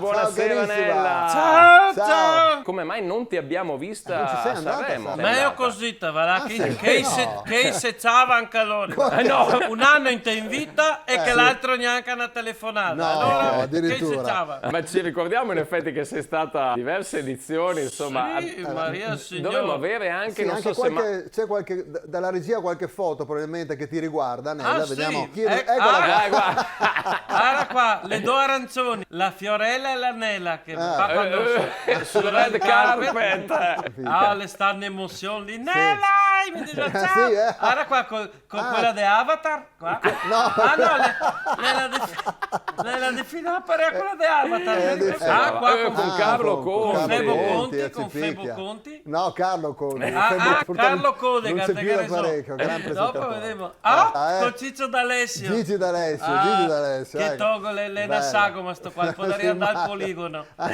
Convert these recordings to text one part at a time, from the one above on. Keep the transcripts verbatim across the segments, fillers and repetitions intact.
Buonasera, Nella. Ciao, ciao. Come mai non ti abbiamo vista a Sanremo? Ma io cosita, va là, che, che se, che se ciava anca lori. Eh, no. Un ano in te invita e che l'altro gnanca na telefonata. No, addirittura. Alora, che se ciava? Ma ci ricordiamo in effetti che sei stata diverse edizioni, insomma. Sì, Maria Signora. Dovremmo avere anche, sì, non so se ma- qualche, c'è qualche, da-, dalla regia qualche foto probabilmente che ti riguarda, Nella, vediamo. Chi è? Eccola qua. Ah, guarda. Guarda qua, le do arancioni, la Fiorella e la Nella che fa quando, eh, sul red carpet. Ah, le sta in emozione lì. Nella, mi dice, ciao. Sì, eh. Guarda qua, con, con quella de Avatar, qua. No. Ah, no, le, le, la def-, le, la define, ah, però quella de Avatar. Eh, mi dice, ah, qua, eh, con, con Carlo Conti. Con Febo Conti, con Febo Conti. No, Carlo Conti. Ah, Carlo Conti, non c'è più l'apparecchio, gran presentatore. Dopo vedemo. Ah, eh, con Ciccio D'Alessio. Gigi D'Alessio, Gigi D'Alessio, che ecco. Togo le, le da sagoma sto qua, podaria andar al poligono. È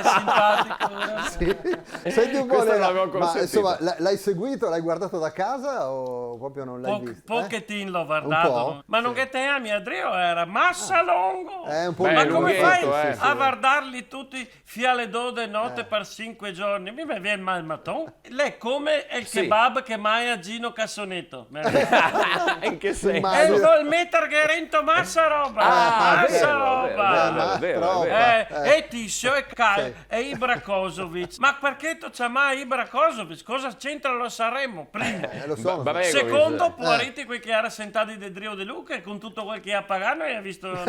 simpatico, veramente. Sì. Senti un po', Nella, ma insomma, l-, l'hai seguito, l'hai guardato da casa o proprio non l'hai visto, eh? Pochetin l'ho guardado, ma no ghe te ami, Adrio, era masa longo. Eh, un po'. Ma come fai a guardarli tuti fino a le do de note par sinque giorni, mi me vien mal maton. L'è come el kebab che magna Gino Cassoneto. In che senso? Immagino. E vol meterghe rento masa roba. Ah, masa roba. Vero, vero, vero, vero, vero. Eh, e Tizio e Caio e Ibra Kosovic. Ma parché te ciama Ibra Kosovic? Cosa c'entra lo Sanremo? Primo. Eh, lo so. Secondo, poareti, quei che era sentati de drio de lu, che con tuto quel che ga pagà no ga visto. No.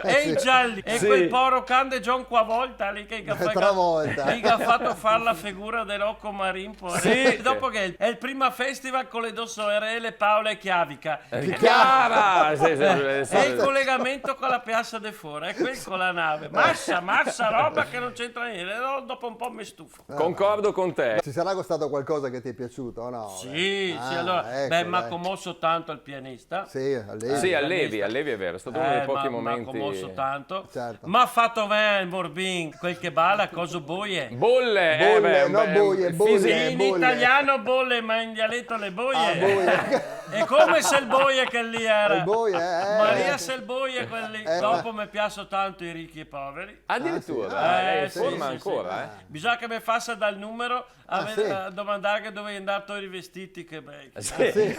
E i giali, e quel poro can de John Quavolta lì che i ga fa-, travolta, i ga fato far la figura de Rocco Marin, poareti. Sì. Dopo che è il, è il prima festival con le do sorele Paola e Chiavica. Eh, Chiara! Sì, sì, sì, sì. E il colegamento con la Piazza de Fora, e quel con la nave. Masa, masa roba che no c'entra gnente. E do-, dopo un po' me stufo. Concordo con te. Ci sarà stato qualcosa che ti è piaciuto, o no? Sì, sì, alora, beh, ma ga moso tanto el pianista. Sì, Allevi. Sì, Allevi, Allevi è vero, è stato uno dei pochi momenti. Eh, ma, ma ga moso tanto. Certo. Ma ga fato ben el Morbin, quel che bala, coso, boie. Bolle, eh, beh, no, boie, bolle. In italiano bolle, ma in dialeto le boie. Ah, boie. E come se el boie quel lì era? El boie, eh, eh. Maria se el boie quel lì. Eh, dopo me piaso tanto i ricchi e poveri. Addirittura, eh, in forma ancora, eh. Bisogna che me fasa dal numero a domandarghe dove i è ndati i vestiti, che bei. Sì.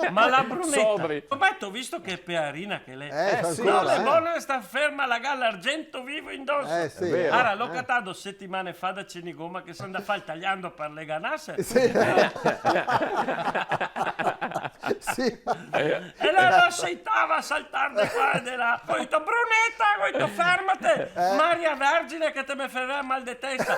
Ma la Bruneta, sobri. Ma te ga visto che pearina che l'è? Eh, sì. No l'è bona, sta ferma, la ga l'argento vivo indoso. Eh, sì. È vero. Ara, l'ho catà do setimane fa da Cenigoma che so ndà a far el taliando par le ganase. Sì. Sì. E la, la seitava a saltar de qua e de là. Go dito, "Bruneta", go dito, "fermate! Eh. Maria Vergine che te me fè mal de testa."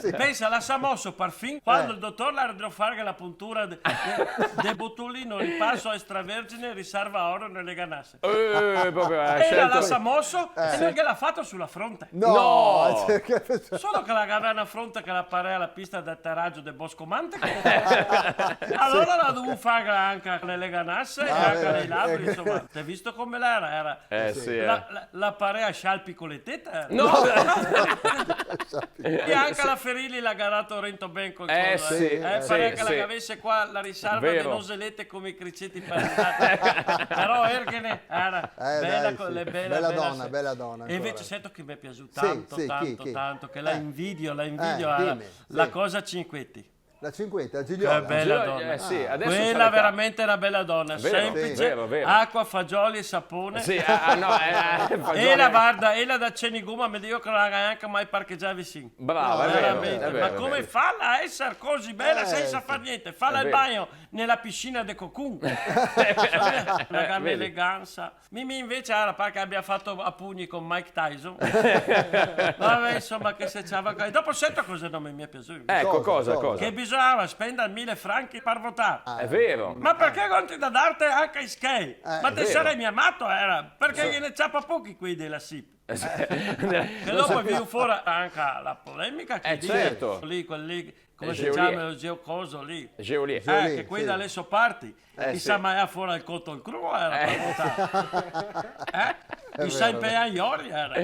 Sì. Pensa, la s'à moso parfin quando el dotor l'era drio farghe la puntura de, de, de botulino ripaso extravergine, riserva oro nele ganase. Eh, proprio, eh, e la, la s'à moso e no ghe l'à fato su la fronte. No! No! Solo che la gavea na fronte che la parea la pista de ateragio de Bosco Manteco. Alora la dovea farla anca le, le ganase e anca i labri, insoma. Te ga visto come l'era? Era, eh, sì, la, la, la parea scialpi co le tete, era. No! E anca la Ferili la ga dato rento ben col coso, eh. Sì, eh, parea che la gavese qua la riserva de noselete come i criceti par le gate. Però erghene, era, eh, bela, dai, co-, sì, le bela, bela dona, sì. Bela dona ancora. E invece sento che me piaxu tanto, sì, sì, tanto, chi, chi? Tanto, che la invidio, la invidio, eh, la, dime, la cosa Cinquetti. La Cinquetti, la Gigliola. Che bela dona. Eh, sì, adesso quela sarà veramente na bela dona, vero, semplice, vero, vero. Acqua, fagioli e sapone. Sì, ah, ah, no, eh, eh, fagioli. E la, varda, e la da Cenigoma, me digo che no la ga anca mai parchegià vicin. Brava, no, è vero, veramente. È vero, è vero. Ma come fala a eser così bela sensa far gnente? Fala el bagno nela piscina de Cocoon. Vedi? La grande eleganza. Mi, mi invece, ara, par che gabia fato a pugni con Mike Tyson. Vabè, insoma, che se ciava qua. E dopo sento cosa no me, me è piaxuo. Eco, cosa, cosa? Che bisognava spendar mile franchi par votar. Ah. È vero. Ma parché gonti da darte anca i schei? Eh, ma te sarè mia mato, era? Parché ghe ne ciapa pochi quei dela SIP. Eh, sì. Che dopo vien fora anca la polemica, che dixe, certo, lì, quel lì, come se ciama, el Geo coso lì? Geolier. Eh, che quei da le so parti. Eh, sì. Sa, ma era fora el coto el cruo, era par votar. Eh? È vero, è vero. Sa, i pea i ori, era.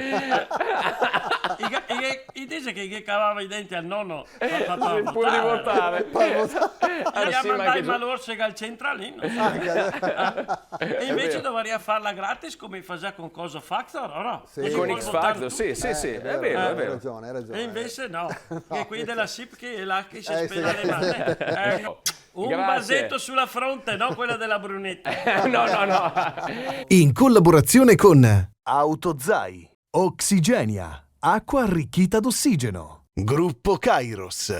I ga-, i, i dixe che i ghe cavava i denti al nono par, par, par Pur de votar. votar. Par votar. I Eh, ga sì, ma mandà che i se- malorse al centralino. Ah, che- E È invese vero. Dovaria farla gratis come i fasea con coso Factor, o no? Sì. Cusì Con pol X votar Factor, tuti. sì, sì, sì, Eh, è vero, è Hai vero. ragione, hai ragione. E invese no, No, che quei che- dela SIP che xe là che se Eh, sì, spela le sì. mani. Eco. Un Grazie. baseto sulla fronte, no quela dela Brunetta. No, no, no. In collaborazione con Autozai, Oxigenia, acqua arricchita d'ossigeno. Gruppo Kairos,